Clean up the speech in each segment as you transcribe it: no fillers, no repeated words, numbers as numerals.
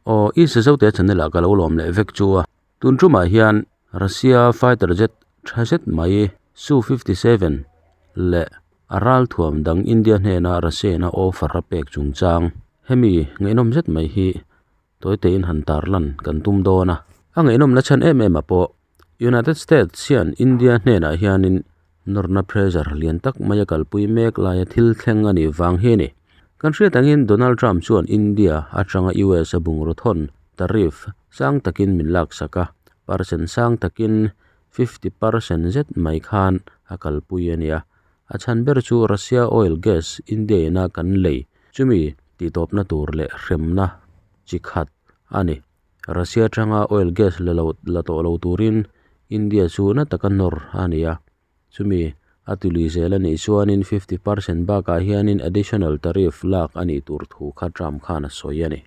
Aw i Sezote channel ah ka lo lawm leh vek chu a. Tun tumah hian Russia fighter jet tha zet mai Su 57 leh a ralthuam dang India hnena Russia in a offer a pek chungchang hemi ngaihnawm zet mai hi tawitein han tarlan kan tum dawn a. A ngaihnawm la chhan em em ah pawh United States hian India hnenah hianin nawrna pressure lian tak mai a kalpui mek laia thil thleng a nih vang hi a ni. Kan hriat angin Donald Trump chuan India atanga US a bungraw thawn tariff sang takin min laksak a, percent sang takin 50% zet mai khan a kalpui a ni a. A chhan ber chu Russia oil gas India ina kan lei chumi tihtawpna tur leh hremna chi khat a ni. Russia atanga oil gas la lo la tawh lo turin India chu na taka nawr a ni a, chumi a tului zel a nih chuanin 50% bakah hianin additional tariff lak a nih tur thu kha Trump khan a sawi a ni.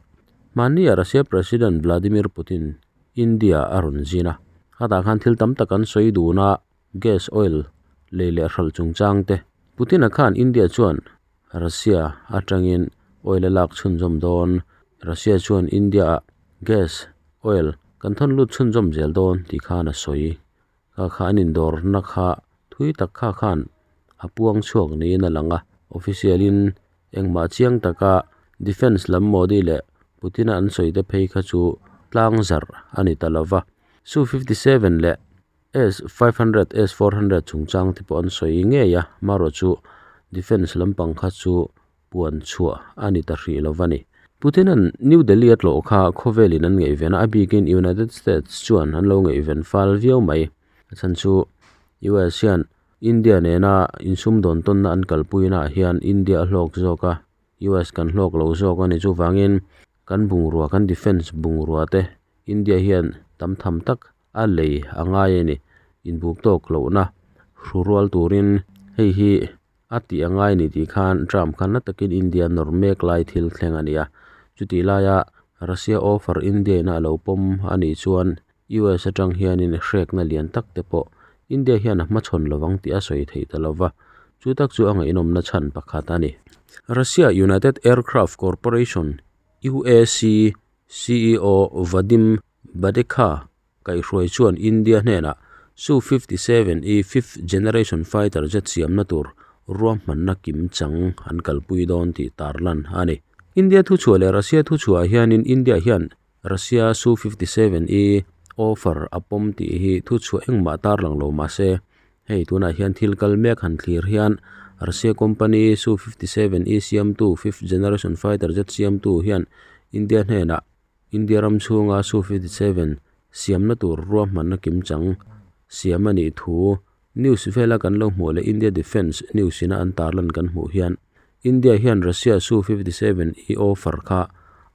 Hmanni ah Russia President Vladimir Putin India a rawn zin a, khatah khan thil tam tak an sawi dun a, gas oil lei leh hralh chungchang te. Putin-a khan India chuan Russia atangin oil a lak chhunzawm dawn, Russia chuan India ah gas, oil kan thawn lut chhunzawm zel dawn tih khan a sawi. Kha kha an indawrna kha thui tak kha khan a puang chhuak niin a lang a, official in engmah chiang taka defence lam Modi leh Putin-a an sawi te phei kha chu tlang zarh a ni ta lova. Su 57 leh S 500, S 400 chungchang te pawh an sawi ngei a, marawh chu defence lampang kha chu puan chhuah a ni ta hrih lo va ni. Putin-a'n New Delhi a tlawh kha khawvelin an ngaihven a, a bikin United States chuan an lo ngaihven fal viau mai. A chhan chu US hian India nena insumdawn tawnna an kalpuinaah hian India a hlawk zawk a, US kan hlawk lo zawk a ni. Chuvangin kan bungrua, kan defence bungrua te India hian tam tham tak a lei a ngai a ni. Inbuk tawk lohna hru rual turin hei hi a tih a ngai a ni tih khan Trump khan na takin India nawr mek lai thil thleng a ni a. Chutih laia Russia offer India ina a lo pawm a nih chuan US atang hianin hrekna lian tak te pawh India hian a hmachhawn lovang tih a sawi theih ta lova, chu tak chu a ngaihnawmna chhan pakhat a ni. Russia United Aircraft Corporation, UAC, CEO Vadim Badekha kaihhruai chuan India hnenah Su 57 E fifth generation fighter jet siamna tur ruahmanna kim chang an kalpui dawn tih tarlan a ni. India thuchhuah leh Russia thuchhuah ah hianin India hian Russia Su 57 E offer a pawm tih hi thuchhuah engmah tarlang lo mahse hei tunah hian thil kal mek han thlir hian Russia company Su 57 E siamtu fifth generation fighter jet siamtu hian India hnenah India ram chhunga Su 57 siamna tur ruahmanna kimchang siam a nih thu news vela kan lo hmuh leh India Defence news ina an tarlan kan hmuh hian India hian Russia Su 57 i offer kha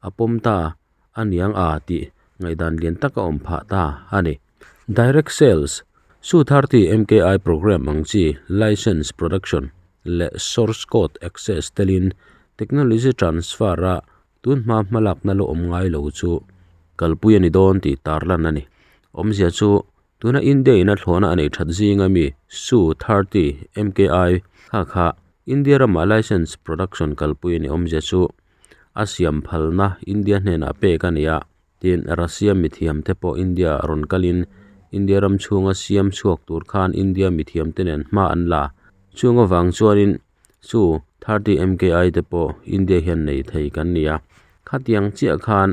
a pawm ta a niang a tih ngaihdan lian tak a awm phah ta a ni. Direct Sales, Su 30 MKI program ang chi license production leh source code access telin technology transfer a Tun hma hmalakna la awm ngai lo chu kalpui a ni dawn tih tarlan a ni. Awmzia chu tuna India in a thlawhna a neih that zinga mi Su 30 MKI kha kha India ramah license production kalpui a ni. Awmzia chu a siam phalna India hnenah pek a ni a, tin Russia mithiamte pawh India ah rawn kalin India ram chhunga siam chhuak tur khan India mithiamte nen hma an la. Chung avang chuanin Chu 30 MKI te pawh India hian nei thei kan ni a, khatiang chiah khan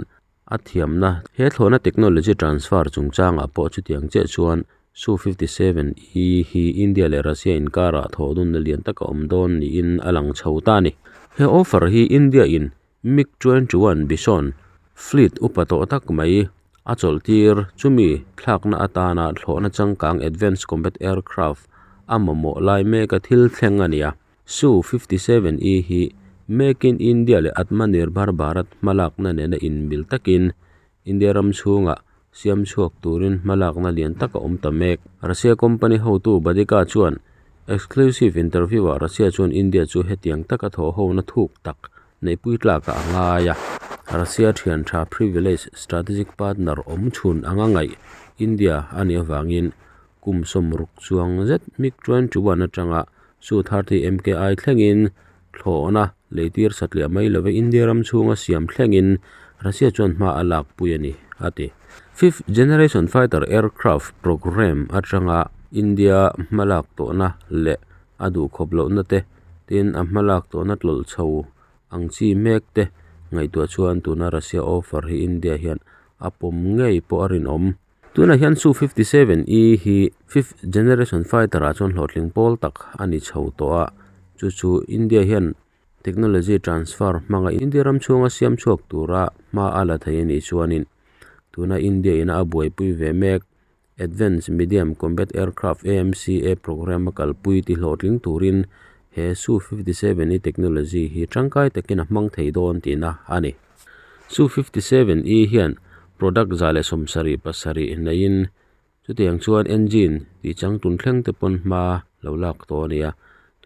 a thiamna he thlawhna technology transfer chungchangah pawh chutiang chiah chuan Su 57 E hi India leh Russia inkarah thawhdunna lian tak a awm dawn niin a lang chho ta a ni. He offer hi India in MiG 21 Bison fleet upa tawh tak mai a chawlh tir chumi thlakna atana thlawhna changkang Advanced Combat Aircraft a mamawh lai meka thil thleng a ni a. Su 57 E hi Make in India leh Atmanirbhar Bharat hmalakna nena inmil takin India ram chhungah siam chhuak turin hmalakna lian tak a awm ta mek. Russia company hotu Badika chuan exclusive interview-ah Russia chuan India chu hetiang taka thawhhona thuk tak neihpui tlakah a ngai a. Russia thian tha privilege strategic partner awm chhun anga ngaih India a nih avangin kum sawmruk chuang zet MiG 21 atanga Su 30 MKI thlengin thlawhna leitir satliah mai lova India ram chhunga siam thlengin Russia chuan hma a lakpui a ni, a ti. Fifth Generation Fighter Aircraft Programme atanga India hmalak tawhna leh a duhkhawp lohna te, tin a hmalak tawhna tlawlh chho ang chi mek te ngaihtuah chuan tuna Russia offer hi India hian a pawm ngei pawh a rinawm. Tunah hian Su 57 E hi Fifth Generation Fighter ah chuan hlawhtling pawl tak a ni chho tawh a, chu chu India hian Technology transfer hmanga India ram chhunga siam chhuak tura hma a la thei a nih chuanin tuna India ina a buaipui ve mek Advanced Medium Combat Aircraft, AMCA, programme a kalpui ti hlawhtling turin he Su 57 E technology hi tangkai takin a hmang thei dawn tihna a ni. Su 57 E hian product 177 neiin Chutiang chuan engine tih changtlun thleng te pawn hma lo lak tawh a ni a,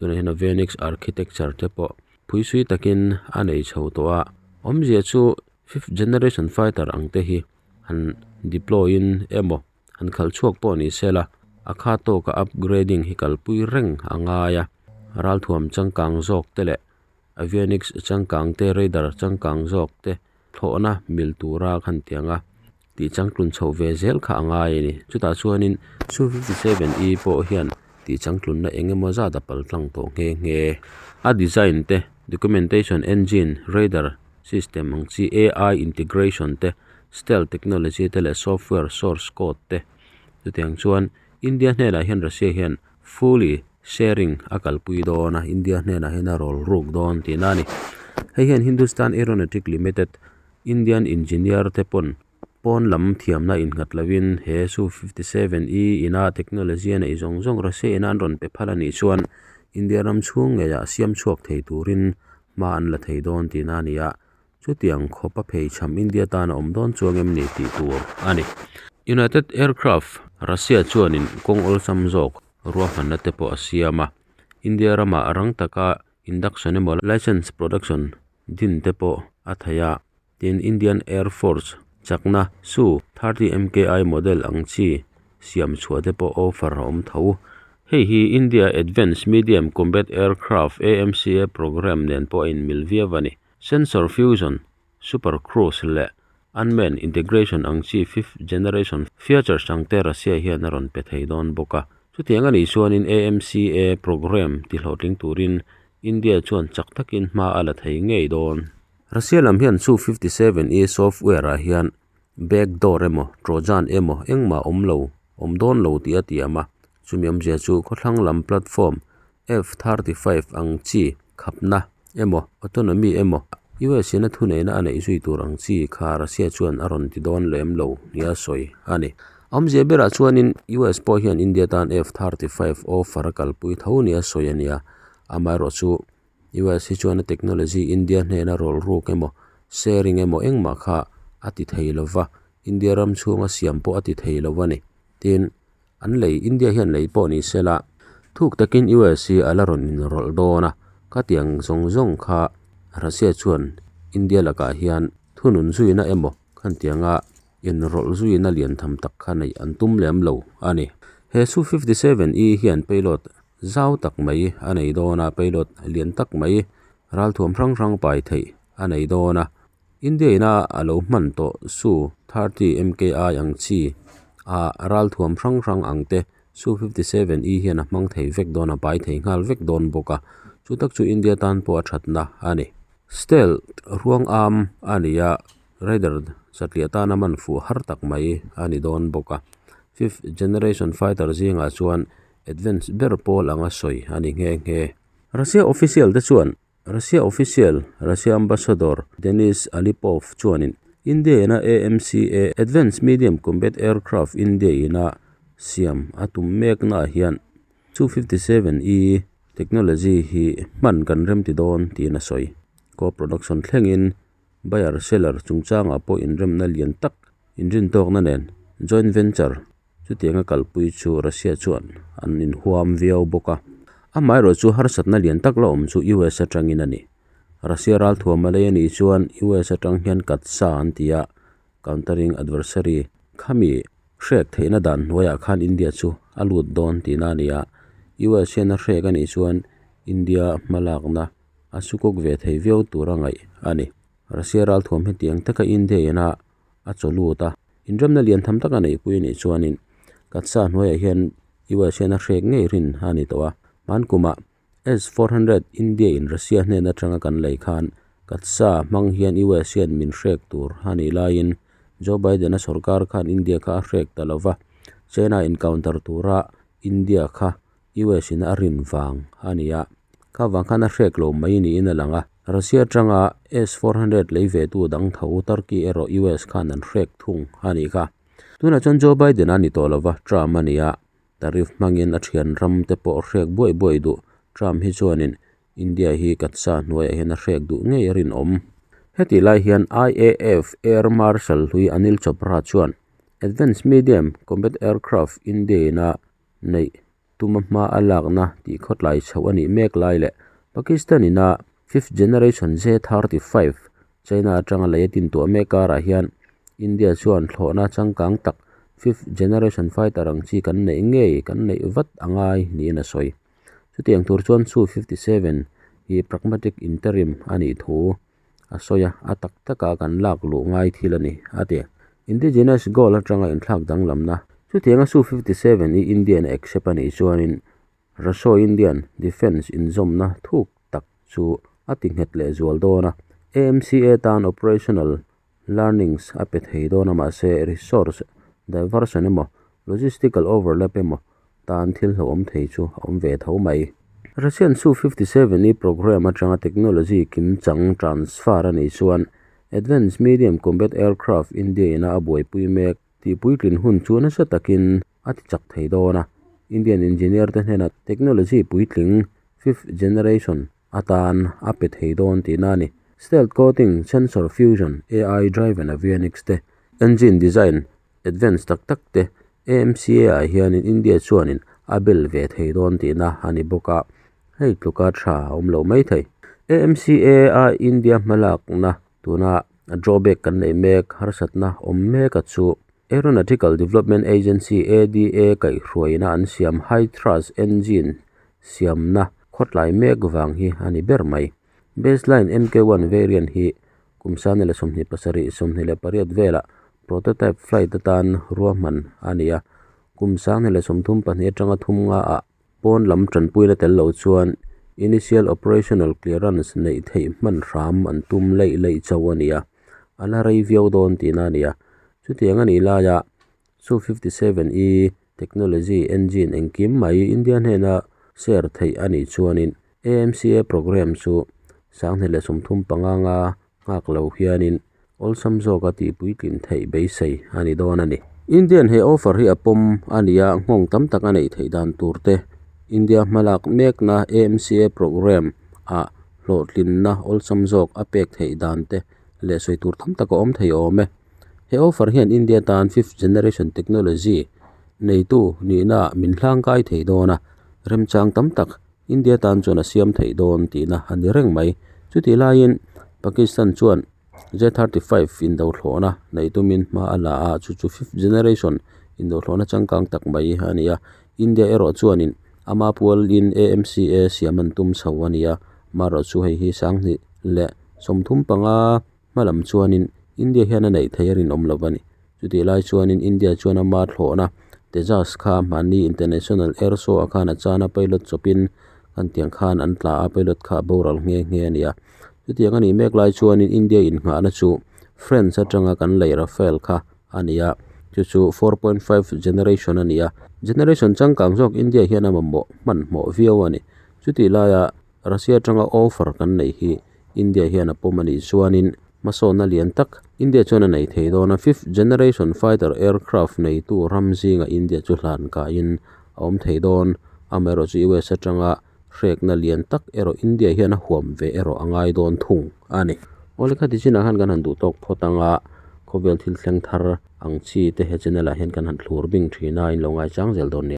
tunah hian Avionics architecture te pawh phuisui takin a nei chho tawh a, awmzia chu fifth generation fighter ang te hi han deploy in emaw han khalh chhuak pawh ni se la, a kha tawka upgrading hi kalpui reng a ngai a, ralthuam changkang zawk te leh Avionics changkang te radar changkang zawk te thlawhna mil tura khan tiang a. Tih changtlun chhoh ve zel kha a ngai a ni. Chutah chuanin Su 57 E pawh hian tih changtlunna eng emaw zat a pal tlang tawh nghe nghe. A design te, documentation engine, radar system ang chi AI integration te, stealth technology te leh software source code te. Chutiang chuan India hnenah hian Russia hian fully sharing a kalpui dawn a, India hnenah hian a rawl ruk dawn tihna a ni. Hei hian Hindustan Aeronautic Limited Indian engineer te pawn pawn lam thiamna innghat lovin he Su 57 E ina technology a neih zawng zawng Russia ina an rawn pe phal a nih chuan India ram chhung ngeiah siam chhuak thei turin hma an la thei dawn tihna a ni a, chutiang khawp a phei cham India tan a awm dawn chuang em ni tih tur a ni. United Aircraft Russia chuanin kawng awlsam zawk ruahmanna te pawh a siam a, India ramah rang taka induction emaw license production din te pawh a thei a, tin Indian Air Force chakna Su 30 MKI model ang chi siam chhuah te pawh offer a awm tho. Hei hi India Advanced Medium Combat Aircraft, AMCA, programme nen pawh a inmil viau a ni. Sensor fusion, super cruise leh unmanned integration ang chi fifth generation features ang te Russia hian a rawn pe thei dawn bawk a. Chutiang a nih chuanin AMCA programme tihlawhtling turin India chuan chak takin hma a la thei ngei dawn. Russia lam hian Su 57 E software ah hian back door emaw Trojan emaw engmah awm lo, awm dawn lo tih a tiam a, chumi awmzia chu khawthlang lam platform F-35 ang chi khapna emaw autonomy emaw US in a thuneihna a neih zui tur ang chi kha Russia chuan a rawn ti dawn lem lo nia sawi a ni. Awmzia berah chuanin US pawh hian India tan F-35 offer a kalpui tho nia sawi a nia. Amaherawh chu US hi chuan a technology India hnena rawl ruk emaw sharing emaw engmah kha a ti thei lo va, India ram chhunga siam pawh a ti thei lo a ni. Tin, an lei India hian lei pawh ni se la, thuk takin US hi a la rawn inrawlh dawn a, khatiang zawng zawng kha Russia chuan India lakah hian thunun zuina emaw khantianga Inrawlh zuina lian tham tak kha neih an tum lem lo a ni. He Su 57 E hian payload zau tak mai a nei dawn a, payload lian tak mai ralthuam hrang hrang pai theih a nei dawn a. India ina a lo hman tawh Su 30 MKI ang chi a ralthuam hrang hrang ang te Su 57 E hian a hmang thei vek dawn a, pai thei nghal vek dawn bawk a. Chu tak chu India tan pawh a thatna a ni. Stealth ruang am a ni a. Raider satliah tana man fuh har tak mai a ni dawn bawk a, fifth generation fighter zingah chuan advance ber pawl anga sawi a ni nghe nghe. Russia official te chuan Russia official, Russia ambassador Denis Alipov chuanin India ina AMCA, Advanced Medium Combat Aircraft, India ina siam a tum meknaah hian 257 E technology hi hman kan remti dawn tiin a sawi. Co-production thlengin Buyer seller chungchangah pawh inremna lian tak inrintawkna nen joint venture chutianga kalpui chu Russia chuan an inhuam viau bawk a. Amaherawh chu harsatna lian tak la awm chu US atangin a ni. Russia ralthuam a lei a nih chuan US atang hian katsa an ti a, countering adversary khami hrek theihna dan hnuaiah khan India chu a lut dawn tihna a ni a. US hian a hrek a nih chuan India hmalakna a sukawk ve thei viau tur a ngaih a ni. Russia ralthuam hetiang taka India ina a chaw lut a inremna lian tham tak a neih pui anih chuanin katsa hnuaiah hian U_S hian a hrek ngei rin a ni tawh a hmankumah s 400 India in Russia hnen atanga kan lei khan katsa hmang hian U_S hian min hrek tur a nih laiin Joe Biden a sawrkar khan India kha a hrek ta lova China in counter tura India kha U_S in a rin vang a ni a kha vang khan a hrek lo mai niin a lang a Russia atanga s 400 lei ve tu dang tho Turkey erawh U_S khan an hrek thung a nih kha. Tunah chuan Joe Biden a ni tawh lova Trump a ni a tariff hmangin a thian ram te pawh hrek buai buai duh Trump hi chuanin India hi katsa hnuaiah hian a hrek duh ngei a rinawm. Heti lai hian I_A_F Air Marshal hlui Anil Chopra chuan Advanced Medium Combat Aircraft India ina neih tuma hma a lakna tih khawtlai chho a nih mek lai leh Pakistan ina fifth generation J-35 China atanga lei a tin tuah mek karah hian India chuan thlawhna changkang tak fifth generation fighter ang chi kan neih ngei kan neih vat angai niin a sawi. Chutiang tur chuan Su-57 hi pragmatic interim a nih thu a sawi a a tak taka kan lak luh ngai thil a ni a ti. Indigenous goal atanga inthlak danglamna chutianga Su-57 hi Indian accept a nih chuanin Russo Indian Defence inzawmna thuk tak chu a ti nghet leh zual dawn a A_M_C_A tan operational learnings a pe thei dawn a mahse resource diversion emaw logistical overlap emaw tan thil hlauhawm thei chu a awm ve tho mai. Russian Su-57 i program atanga technology kim chang transfer a nih chuan Advanced Medium Combat Aircraft India ina a buaipui mek tih puitlin hun chu nasa takin a ti chak thei dawn a Indian engineer te hnenah technology puitling fifth generation atan a pe thei dawn tihna a ni. Stealth coating, sensor fusion, A_I driven avionics te, engine design advance tak tak te A_M_C_A ah hianin India chuanin a bel ve thei dawn tihna a ni bawk a hei tluka tha a awm lo mai thei. A_M_C_A a India hmalakna tuna drawback kan neih mek harsatna awm mek a chu Aeronautical Development Agency A_D_A kaihhruaina an siam high thrust engine siamna khawtlai mek vang hi a ni ber mai. Baseline M_K1 variant hi kum 2027 28 velah prototype flight atan ruahman a ni a kum 2032 atanga 35 ah pawn lam tanpuina tel lo chuan initial operational clearance neih theih hman hram an tum leih leih chauh a ni a a la rei viau dawn tihna a ni a chutiang a nih laia Su-57 e technology engine engkim mai India hnena share theih a nih chuanin A_M_C_A program chu 2035 nga nghak lo hianin awlsam zawk a tih puitlin theih beisei a ni dawn a ni. Indian he offer hi a pawm a ni a nghawng tam tak a neih theih dan tur te India hmalak mekna A_M_C_A program ah hlawhtlinna awlsam zawk a pek theih dan te leh sawi tur tam tak a awm thei awm e. He offer hian India tan fifth generation technology neitu nihna min hlangkai thei dawn a remchang tam tak India tan chuan a siam thei dawn tihna a ni reng mai. Chuti laiin Pakistan chuan J-35 indo thlawhna nei tumin hma a la a chu chu fifth generation indo thlawhna changkang tak mai a ni a India erawh chuanin ama pualin A_M_C_A siam an tum chho a ni a marawh chu hei hi 2035 hmalam chuanin India hian a neih thei a rinawm lo a ni. Chuti lai chuanin India chuan ama thlawhna Tejas kha mahni International Air Show ah khan a chana pilot chawpin kan tiang khan an tla a pilot kha a boral nghe nghe a ni a. Chutiang a nih mek lai chuanin India innghahna chu France atanga kan lei Rafale kha a ni a chu chu 4.5 generation a ni a generation changkang zawk India hian a mamawh hmanhmawh viau a ni. Chuti laia Russia atanga offer kan nei hi India hian a pawm a nih chuanin hmasawnna lian tak India chuan a nei thei dawn a fifth generation fighter aircraft neitu ram zinga India chu hlan kaiin a awm thei dawn amaherawh chu U_S atanga hrekna lian tak erawh India hian a huam ve erawh a ngai dawn thung a ni. Awle khati chinah khan kan han duh tawk phawt anga khawvel thil thleng thar ang chi te he channel ah hian kan han thlur bing thin a in lo ngai chang zel dawn nia.